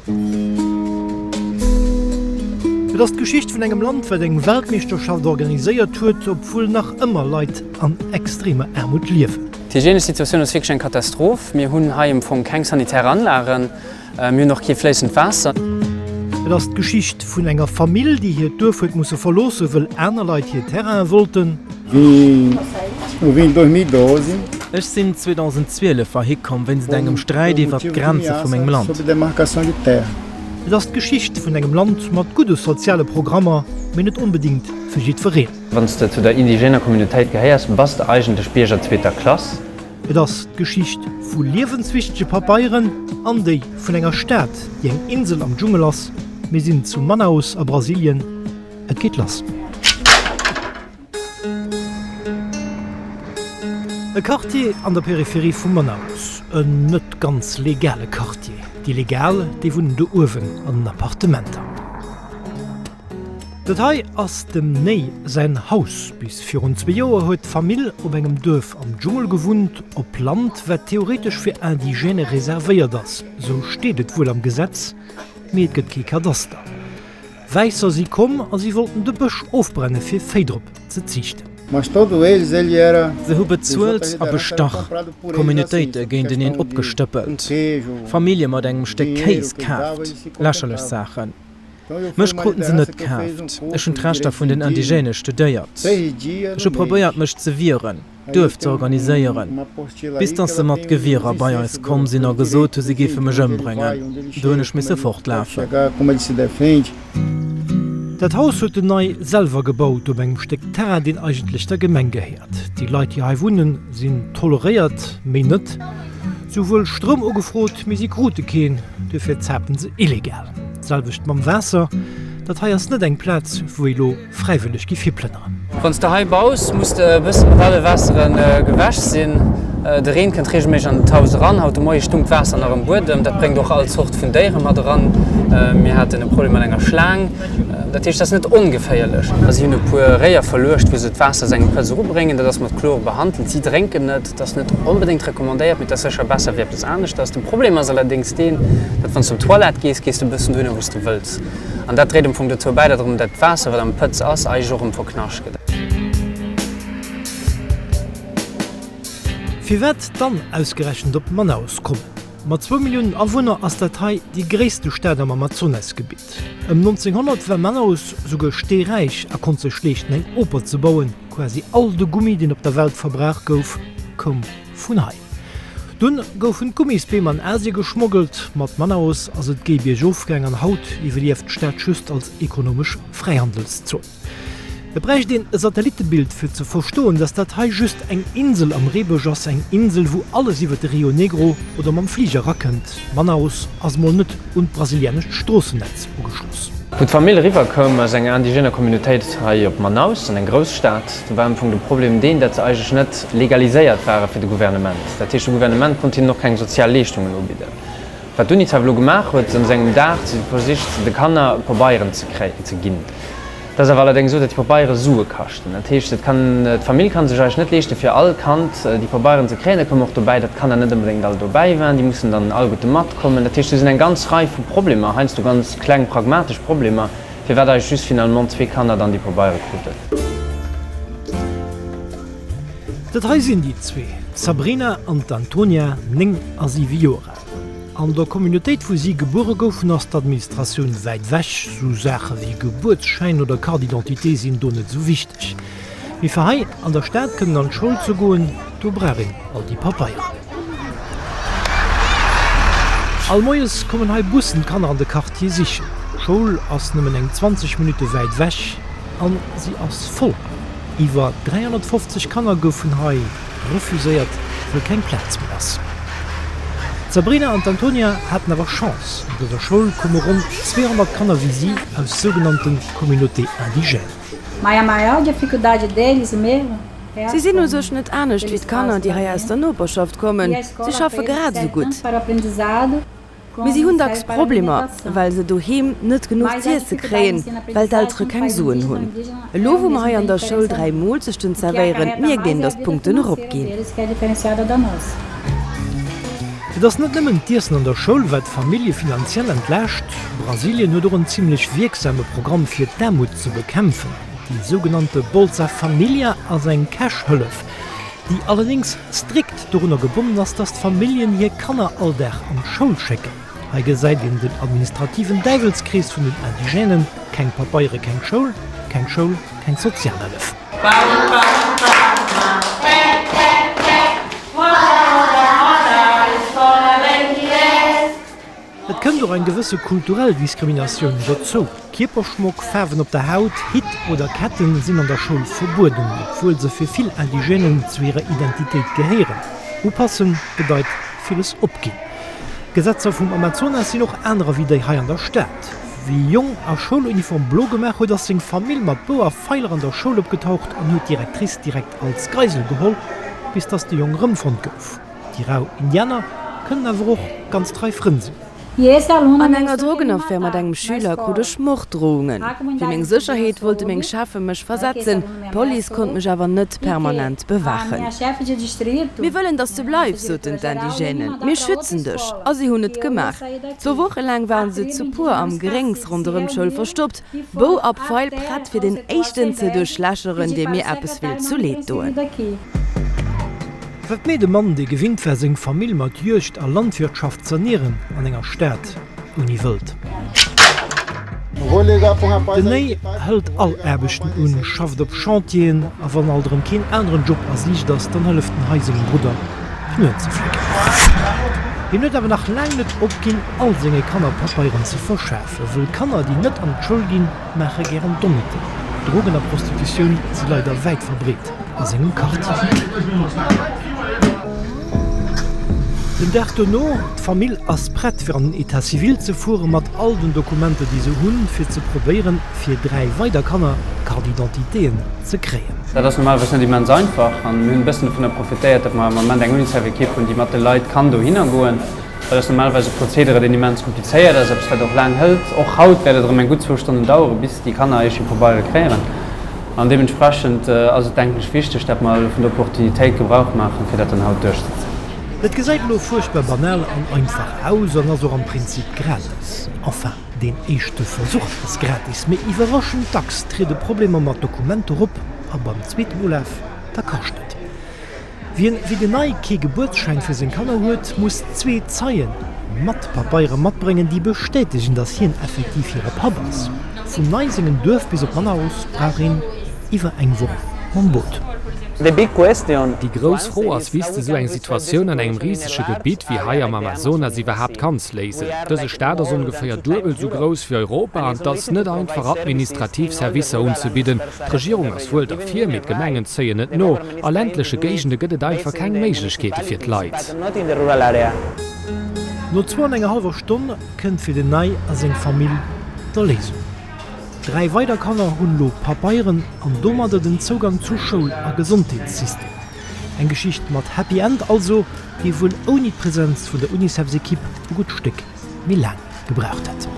Et ass d'Geschicht vun engem Land, wat eng Weltmeeschterschaft organiséiert huet, obwuel nach ëmmer Leit an extremer Aarmut liewen. D'hygienesch Situatioun ass wierklech eng Katastroph. Mir hunn hei am Fong keng sanitär Anlagen, mir hunn och kee fléissend Waasser. Et ass d'Geschicht vun enger Famill, déi hiert Duerf huet musse verloossen, wëll aner Leit hir Terraine wollten. Ech sinn 2012 heihi komm wéinst engem Sträit iwwert d'Grenze vu mengem Land. Et ass d'Geschicht vun engem Land mat gudde soziale Programmer, mee net onbedéngt fir jiddwereen. Wann s de zu der indigener Communautéit gehéiers, bass de eigentlech Bierger zweeter Klass. Et ass d'Geschicht vu liewenswichtege Pabeieren an déi vun enger Stad, déi eng Insel am Dschungel ass. Mir sinn zu Manaus a Brasilien. Et geet lass. E Quartier an der Peripherie vu Manaus. En net ganz legale Quartier. Déi Legal, déi wunnen do uewen an den Appartementer. Dat hei ass dem Ney säin Haus. Bis virun zwee Joer huet d'Famill op engem Duerf am Dschungel gewunnt, op Land, wat theoretesch fir Indigène reservéiert ass. Sou steet et wuel am Gesetz, mee et gëtt kee Kadaster. Wäisser si komm a si wollten de Bësch ofbrenne fir Véi drop ze ziichten. Se hu bezuelt a bestach, Communautéite géinteneen opgestëppelt, Famillje mat engem Stéck Kéis kaaft, lächerlech Saachen. Mech kruten se net kaaft. Ech hunn d'Rechter vun den Indigène studéiert. Ech hu probéiert mech ze wieren, d'Duerf ze organiséieren, bis datt se mat Gewierer bei eis komm sinn a gesot hu se géife mech ëmbréngen. Do hunn ech misse fortlafen. Dat Haus huet den Ney selwer gebaut, op engem Stéck Terrain, deen eigentlech der Gemeng gehéiert. Déi Leit, déi hei wunnen, sinn toleréiert, méi net. Si hu wuel Stroum ugefrot, mee si krute keen, duerfir zapen se illegal. D'selwecht mam Waasser. Dat hei ass net eng Plaz, wou ee lo fräiwëlleg giff hiplënneren. Wann s de hei baus, muss de e bësse mat alle Wässere gewäsch sinn. De Reen kënnt reegelméisseg an d'Haus eran. Haut de Moie stung d'Waasser nach am Buedem. Dat bréngt och all Zort vun Déiere mat eran. Mir haten e Problem mat enger Schlaang. Dat heescht, dat ass net ongeféierlech. Si hunn e puer Réier verluecht, wou se d'Waasser aus engem Pëtz erubréngen. Dat ass mat Chlor behandelt. Si drénken et. Dat ass net onbedéngt recommandéiert, mee et ass sécher besser wéi eppes aneschters. De Problem ass allerdéngs deen, datt wann s de op d'Toilette gees, gees de e bëssen dohinner wou s de wëlls. An dat dréit am Fong dozou bäi, datt erëm dat Waasser, wat am Pëtz ass, eigentlech och erëm verknascht gëtt. Firwat dann ausgerechent op Manaus kommen? Mat zwou Milliounen Awunner ass dat hei déi gréisste Stad am Amazonesgebitt. Ëm 1900 war Manaus souguer steeräich a konnt sech leeschten eng Oper ze bauen. Quasi all de Gummi deen op der Welt verbraucht gouf, koum vun hei. Dunn goufen d'Gummisbeem an Asie geschmoggelt. Mat Manaus ass et géi biergof gaang an haut iwwerlieft d'Stad just als ekonomesch Fräihandelszon. Et bräicht een e Satellittebild fir ze verstoen, dass dat hei just eng Insel am Reebësch ass, eng Insel wou alles iwwer de Rio Negro oder mam Fliger erakënnt. Manaus ass mol net un d'brasilianescht Stroossennetz ugeschloss. Wou d'Famill eriwwer koum aus enger indigener Communautéit hei op Manaus, an eng Grousstad, do war am Fong de Problem deen, dat se eigentlech net legaliséiert ware fir de Gouvernement. Dat heescht, de Gouvernement konnt hinnen och keng sozial Leeschtungen ubidden. Wat d'Unicef elo gemaach huet, se hunn se engem Dag ze versicht de Kanner Pabeieren ze kréien, ze ginn. Et ass awer allerdéngs esou, datt déi Pabeiere Sue kaschten. Dat heescht, et kann, d'Famill kann sech eigentlech net leeschten, fir all Kand déi Pabeieren ze kréien. Da koum och dobäi, datt d'Kanner net onbedéngt all dobäi waren. Déi mussen dann alleguerte matkommen. Dat heescht, do sinn eng ganz Rei vu Problemer, heiansdo ganz kleng pragmatesch Problemer, firwat eigentlech just finalement zwee Kanner dann déi Pabeiere kruten. Dat hei sinn déi zwee, d'Sabrina an d'Antonia, 9 a 7 Joer al. An der Communautéit wou si gebuere goufen ass d'Administratioun wäit wech, sou Saache wéi Gebuertsschäin oder Carte d'identité sinn do net sou wichteg. Mee fir hei an der Stad kënnen an d'Schoul ze goen, do brauch een all déi Papeieren. All Moies kommen hei Bussen d'Kanner an de Quartier sichen. D'Schoul ass nëmmen eng 20 Minutte wäit wech an si ass voll. Iwwer 350 Kanner goufen hei refuséiert, wëll keng Plaz méi ass. D'Sabrina an d'Antonia haten awer Chance, An dëser Schoul komme ronn 200 Kanner wéi si aus sougenannte Communautés indigènes. Si sinn u sech net anescht wéi d'Kanner, déi hei aus der Noperschaft kommen. Si schaffe grad esou gutt. Mee si hunn dacks Problemer, well se doheem net genuch z'iesse kréien, well d'Eltere keng Suen hunn. Elo wou mer hei an der Schoul 3 Moolzechten zerwéieren, mierkt een, datt d'Punkten eropginn. Et ass net nëmmen d'Iessen an der Schoul, wat d'Famillje finanziell entlaascht. Brasilien huet och en zimmlech wierksame Programm fir d'Aarmut ze bekämpfen. Déi sougenannte Bolsa Família ass eng Cash-Hëllef, déi allerdéngs strikt dorunner gebonnen ass, datt d'Familljen hir Kanner all Dag an d'Schoul schécken. Hei gesäit een den administrativen Däiwelskrees vun den Indigènen, keng Papeiere keng Schoul, keng Schoul keng Sozialhëllef. Et kënnt och eng gewësse kulturell Diskriminatioun dozou. Kierperschmock, Faarwen op der Haut, Hitt oder Ketten sinn an der Schoul verbueden, obwuel se fir vill Indigènen zu hirer Identitéit gehéieren. Upassen bedeit villes opginn. D'Gesetzer vum Amazonas sinn och anerer wéi déi hei an der Stad. Wéi e Jong a Schouluniform blo gemaach huet, ass seng Famill mat Bou a Feiler an der Schoul opgetaucht an huet d'Directrice direkt als Geisel geholl, bis dass de Jong erëmfonnt gouf. Déi rau Indianer kënnen awer och ganz trei Frënn sinn. An enger Drogenaffär mat engem Schüler krut ech Morddrohungen. Fir meng Sécherheet wollte meng Cheffe mech versetzen, d'Police konnt mech awer net permanent bewaachen. Mir wëllen, datt s de bleifs, soten d'Indigènen, mir schützen dech. A si hunn et gemaach. Zwou Woche laang waren se zu puer am Gréngs ronderëm d'Schoul verstoppt, Bou a Pfeil prett fir deen éischten ze duerchlächeren, dee mir eppes willt zu Leed doen. Wat meet e Mann, dee gewinnt war, seng Famill mat Juegd a Landwirtschaft z'ernieren, an enger Stad ouni Wëld? Den Ney hëlt all Aarbechten un, schafft op Chantieren a wann alt erëm keen aneren Job a Siicht ass, dann hëlleft en hei sengem Brudder, Pneuen ze flécken. Hien huet awer nach laang net opginn, all senge Kanner Papeieren ze verschafen, wëll Kanner, déi net an d'Schoul ginn, maache gären Dommheeten. Drogen a Prostitutioun si leider wäit verbreet a sengem Quartier. Den Dag dono, d'Famill ass prett fir an den Etat civil ze fuere mat all den Dokumenter déi se hunn, fir ze probéieren fir 3 weider Kanner Carte d'identitéen ze kréien. Dat ass normalerweis net immens einfach an mir hunn e bëssen dovunner profitéiert, datt mer am Ament eng Unicef-Ekipp hunn, déi mat de Leit kann dohinner goen. Dat ass normalerweis e Prozedere, deen immens komplizéiert ass, eppes wat och laang hëlt. Och haut wäert et erëm eng gutt zwou Stonnen daueren, bis déi Kanner éischt hir Pabeiere kréien. An deementsprechend ass et, denken ech, wichteg, dat mer elo vun der Opportunitéit Gebrauch maachen, fir dat dann haut duerchzezéien. Et gesäit elo fuerchtbar banal an einfach aus an ass och am Prinzip gratis. Enfin, deen éischte Versuch ass gratis, mee iwwerraschend dacks triede Problemer mat Dokumenter op a beim zweeten Ulaf, da kascht et. Wien wéi den Ney kee Gebuertsschäin fir seng Kanner huet, muss zwee Zeien mat Papeiere matbréngen, déi bestätegen, datt hien effektiv hire Papp ass. Vum Ney sengem Duerf bis op Manaus brauch een iwwer eng Woch mam Boot. Déi grouss Fro ass, wéi s de esou eng Situatioun an engem risege Gebitt wéi hei am Amazonas iwwerhaapt kanns léisen. Dëse Staat ass ongeféier duebel esou grouss wéi Europa an et ass net einfach administrativ Servicer unzebidden. D'Regierung ass wuel derfir, mee d'Gemengen zéien net no. A ländleche Géigende gëtt et einfach keng Méiglechkeete fir d'Leit. No zwou an enger hallwer Stonn kënnt fir den Ney a seng Famill d'Erléisung. Dräi weider Kanner hunn elo Papeieren an domadder den Zougang zu Schoul a Gesondheetssystem. Eng Geschicht mat Happy End also, déi wuel ouni d'Presenz vun der Unicefs-Ekipp e gutt Stéck méi laang gebraucht hätt.